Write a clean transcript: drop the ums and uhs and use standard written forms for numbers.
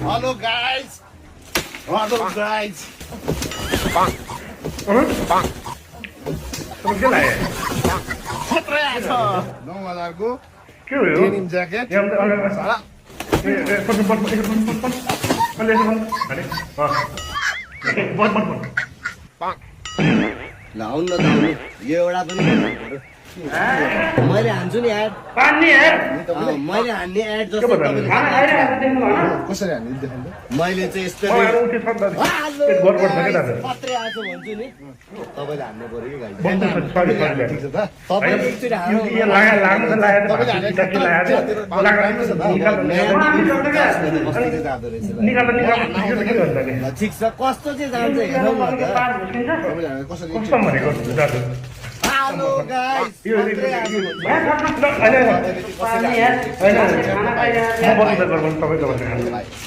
Hello guys. Hello guys. तपाईँ के लाग्यो खतरा छ 9000 को के हो यो डेनिम ज्याकेट यहाँ सारा लाउन न लाउनु यो एउटा पनि मैले हान्छु नि एड मैले हान्ने एड जस्तो तपाईँले कसरी हामी देखाउँ त मैले चाहिँ यस्तो खत्रै आएको भन्छु नि तपाईँले हान्नु पर्यो कि गाडी ठिक छ त तपाईँले एकचोटि हान्नु ठिक छ कस्तो चाहिँ जान्छ हेरौँ न त तपाईँले हामी कसरी हेलो गाइस तपाईँ